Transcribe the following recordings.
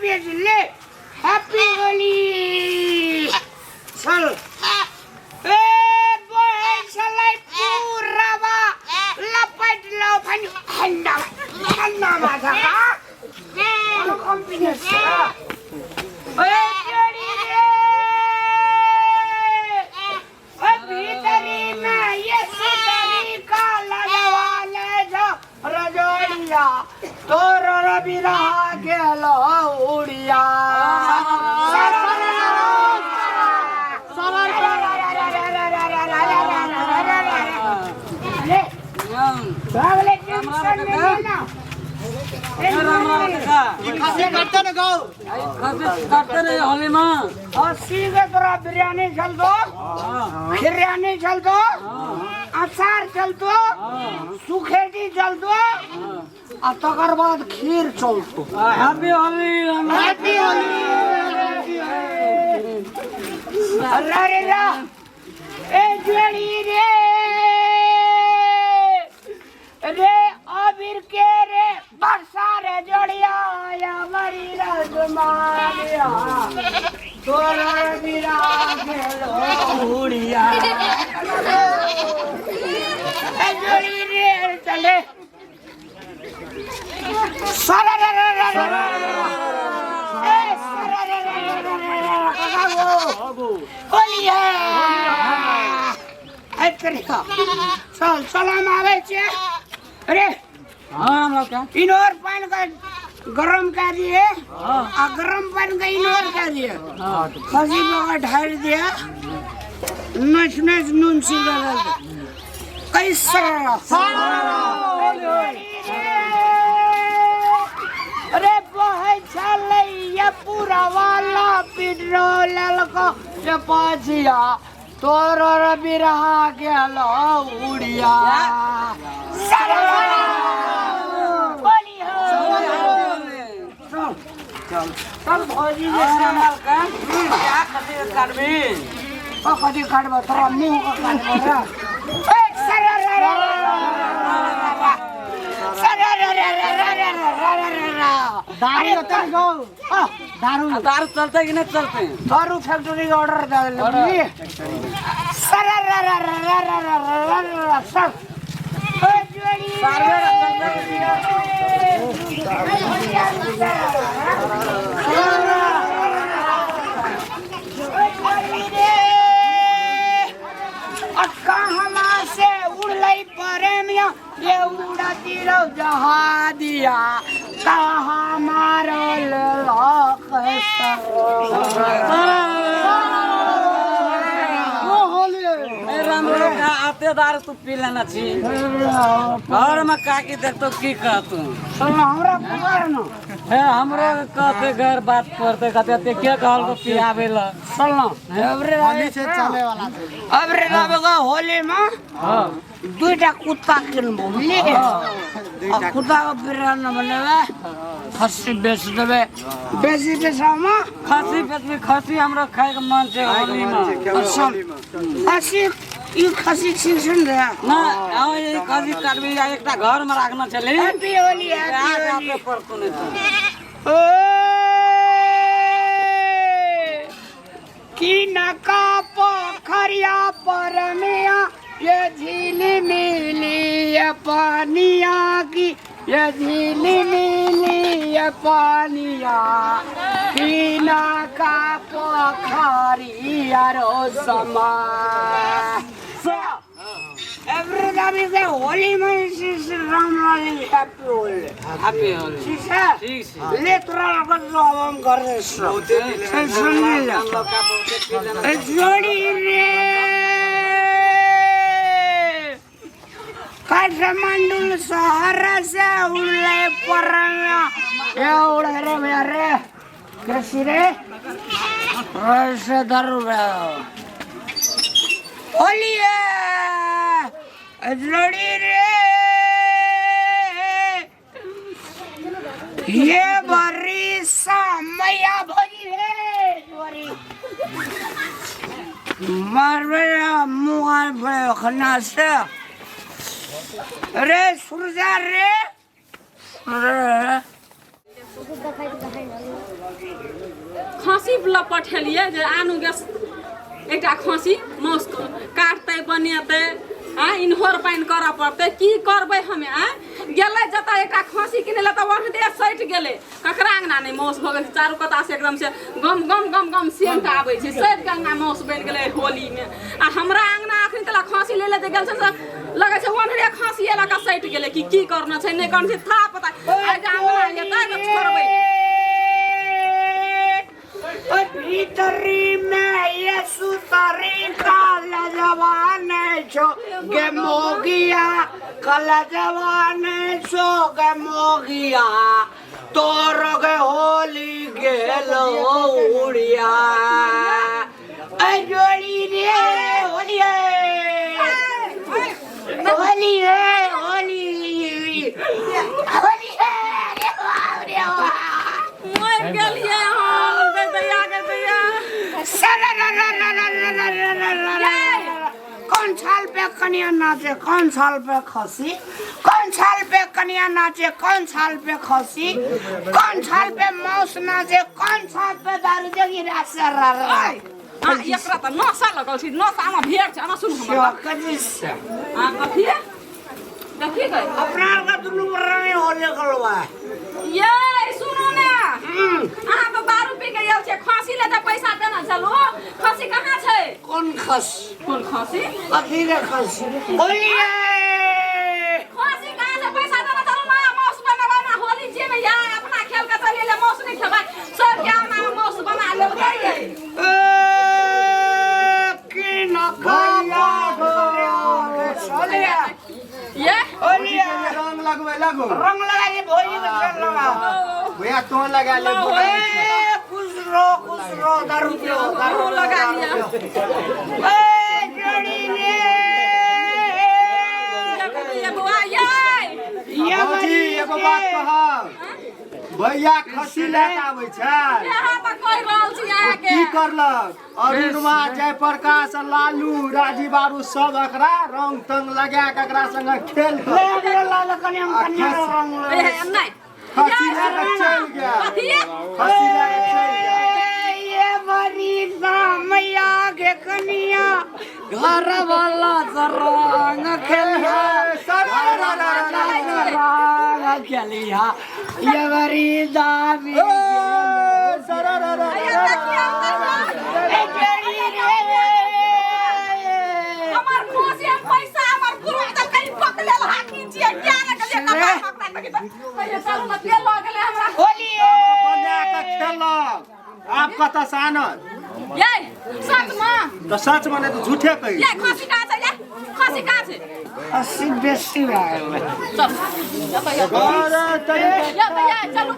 पिए छी ले हैप्पी होली चल ए बहै छलै पूराबा लपट लो फन हन्ना हन्ना माथा का कोनो कॉन्फिडेंस ए जोड़ी रे ओ भीतरी में ये सुतरी का लगवा ले जा रजोड़िया तोर रवि रहा गेलो उड़िया। भागले टेंशन में ना। खसी काटते न गौ। खसी काटते रे होलीमा। खसी के तोरा बिरयानी चलतो, खिरयानी चलतो, अचार चलतो, सुखेटी चलतो आ तकर बाद खीर चलतो। हैप्पी होली। हैप्पी होली। अरे रे रा ए जोड़ी रे रे अबीर के रे बरसा रे जोड़िया या मरी रजमालिया तोरा बिरा गेलो उड़िया। ए जोड़ी रे चले सारा रे रे रे रे ए सारा रे रे रे रे रे काका गो होली है ए तरीका चल चल हम आबै छियै अरे। हाँ हम लोग क्या इनोर पानि के गरम कए दिए आ गरम पानि के इनोर कए दिए खसी पकड़ ढारि दिए नच नच नून सीधा कैसा। अरे बहै छलै ये पूरा वाला पेट्रोल लेलको ये पछिया तोर बिरहा गेल उड़िया। चल चल भौजी जे राम का क्या खसी काटबी? कथी काटबो तोरा मुँह के काटबो रे। ए सरा रे रे सरा रे रे रे रे रे रे रे रे। दारू होते न गौ दारू। दारू चलते कि नहीं चलते? दारू फैक्ट्री के ऑर्डर दे देले सरा रे रे रे रे रे रे रे रे सब ए जोड़ी कहाँ से उड़लै प्रेमिया ये उड़ती रहो जहादिया कहाँ मारल लख। ए राम का आते दारू तू पी लेना छी घर में काकी देखतो की कहतू। सुन हमरा पुकार न। हे हमरो कहते घर बात करते कहते ते के कहल को पियाबे ल। सुन अबरे होली से चले वाला छै। अबरे लाबेगा होली में हां दुईटा कुत्ता किनबो बुझली आ कुत्ता के बिरयानी बनेबै खस्सी बेच देबै बेसी पैसामे खसी बेचबी खसी हमरो खाए के मन छै होली में। सुन खस्सी ई खस्सी ठीक छै ने रे? ना हां ई खसी काटबी आ एकटा घर में राखना छली। Happy Holi happy Holi. पे पड़तो नहीं तो। ओ की नका पोखरिया पर मिया ये झील मिली ये पानिया की ये झील मिली ये पानिया की नका पोखरिया रो समा। एवरी से होली में श्री राम लाल हैप्पी होली। हैप्पी होली। ठीक है ठीक छै। ले तोरा लगन जो हम कर दे सुन ले हम लोग का बहुते पी लेना। जोड़ी रे काठमांडू शहर से उड़ले परना ये उड़े रे भैया रे कृषि रे ऐसे दारू होली है जोड़ी रे ये बरी मैया भरी रे बरी मारबे मुँह भरे खन्ना से रे सुरजा रे रे। खसी लऽ पठेलियै जे आनू गैस एकटा खसी मासु काटतै बनेतै आँय इन्होर पानि करऽ पड़तै की करबै हमे आँय गेलै जतऽ एकटा खसी किनै लए तऽ ओहने सटि गेलै ककरा अङ्गना नहि मासु भऽ गेल छै चारू कता से एकदम से गम गम गम गम सेंट आबै छै सबके अङ्गना मासु बनि गेलै होलीमे आ हमरा अङ्गना अखन तक खसी लै लए जे गेल छै से लगै छै ओन्हरे खसिए लऽ कऽ सटि गेलै कि की करना छै नहि करना छै था पता आइ जे अङ्गना एतै तऽ छोड़बै। भीतरी में ये सुतरी काल जवान छो गे मोगिया, कल जवान छो गे मोगिया, तोर गे होली गेल उड़िया। ऐ जोड़ी रे होली, होली रे होली, होली रे रे वाह। मरि गेलियै हम गे दैया, गे दैया। कौन साल पे कनिया नाचे, कौन साल पे खसी, कौन साल पे कनिया नाचे, कौन साल पे खसी, कौन साल पे माउस नाचे, कौन साल पे दारू देखी आ एकरा तऽ नशा लगल छै, नशामे भेड़ छै। अहाँ सुनू हमर बात। आ कथी देखी गई अपना का दुनू बरानी होले कलवा। ये सुनू ने, अहाँ तऽ दारू पी के आयल छियै, खसी ले तऽ पैसा देना चलू। खसी कहाँ छै? कौन खस? कोन खसी? कथी रे खसी? होलिए। खसी कहाँ छै? पैसा देना चलू ना, माउस बनेबै ना होली छियै ने। या अपना खेल के चलि एलै, माउस नहि खेबै, सबके अंगना मे माउस बना लेलकै। ए की न खाया होलिया। ये होलिया। रंग लगबै लगो। रंग लगा के भोजी के चल लगा। भैया तो लगा ले। ए खुश रहो, खुश रहो, दारू पियो, दारू मुँह लगा लिया। ए जोड़ी रे। ये बौआ ये। ये भौजी एगो बात कहब, भैया खसी लए कऽ आबै छै। यहाँ तऽ कहि रहल छी अहाँके की करलक अरुणवा, जयप्रकाश, लालू, राजीव आरू सब एकरा रंग तंग लगा के एकरा संगे खेल ले कऽ ले लाल कनिया कनिया रंग। ए, नहि। खसी लए कऽ चलि गेल। कथी? खसी लए कऽ चलि गेल। ये बड़ी मैया के कनिया घर वाला रंग खेलिया, रंग खेलिया, ये बड़ी दामी। हमर खुशी, हम पैसा हमर गुरु तऽ कहीं पकड़ल हाथी छियै किया ने कहलियै कपार पकड़ा के तऽ चलू ने, के लऽ गेलै हमरा? होली बना कऽ खेलक, आब कतऽ से आनत? ये सच मे। तऽ सच मने तऽ झूठे कही? ये खसी कहाँ छै? ये खसी कहाँ छै? 80 बेसी भए गेलै। चल ये तऽ ये चलू,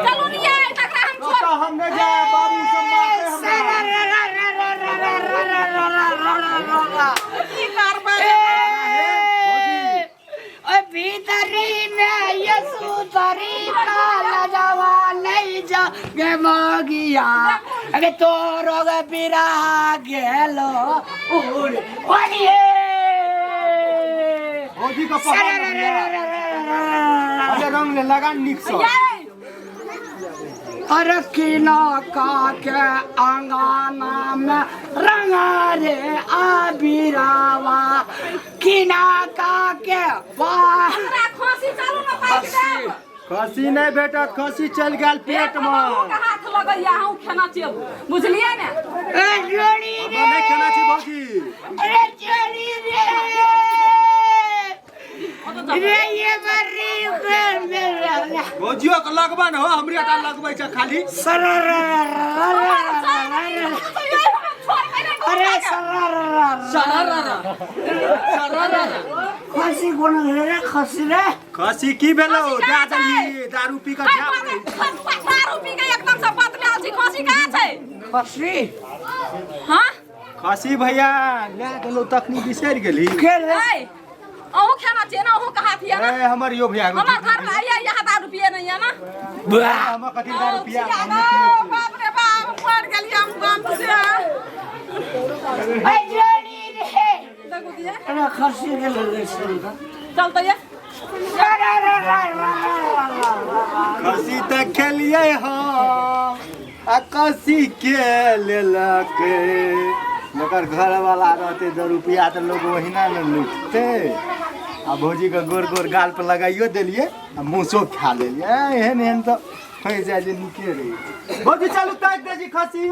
चलू ने ये तकरा हम छोड़ ओतऽ हम नहि जायब, बाबू सब मारतै हमरा। की करबै? ओए भीतरी में यसु तरी काला जवा नहीं जा गे मोगिया, अरे तोरो गे बिरा गेलो उड़ ओलिए। भौजी के पकड़ ने भैया। अरे रंग ले लगा नीक से। ये अरे किना का के अंगाना में रंगा रे आबिरावा किना का के वाह। हमरा खसी चलू ने पाकि देब। खसी नहि भेटत, खसी चलि गेल पेट मे। के हाथ लगैया अहूँ खेना छियै, बुझलियै ने? ए जोड़ी रे। हमरा नहि खेना छी भौजी। अरे जोड़ी रे रे ये बर्री के मेरा। भौजियो के लगबा ने हो, हमरे टा लगबै छै खाली। अरे खसी कोन रे? खसी रे। खसी की भेलौ? खसी दए कहाँ छै? देलही दारू पी कऽ जा पड़ै। दारू पी के एकदम से बतलाल छी, खसी कहाँ छै? खसी। हाँ। खसी भैया लए गेलौ तखनी बिसरि गेलही। के रे? ए अहूँ खेना छियै ने? अहूँ के हाथ ये ना? ए हमर यो भैया। हमर घर में आइए, यहाँ दारू पिए नहीं है ना? हमर कथी दारू पिया, हम नहि पियै छी। बाप रे बाप, मर गेलियै हम गम से। ए जोड़ी रे। देखू दिए। अरे खसी के लगे सुन। चल तऽ ये। रे रे रे रे। खसी तऽ खेलियै हम आ खसी के लेलक। जकर घरवाला रहतै 2 रुपया तऽ लोग ओहिना ने लुटतै। आ भौजीके गोर गोर गाल पर लगाइयो देलियै आ मूसो खा लेलियै। एहन एहन तऽ फँसि जाइ जे नीके रहै छै। भौजी चलू ताकि दै छी खसी।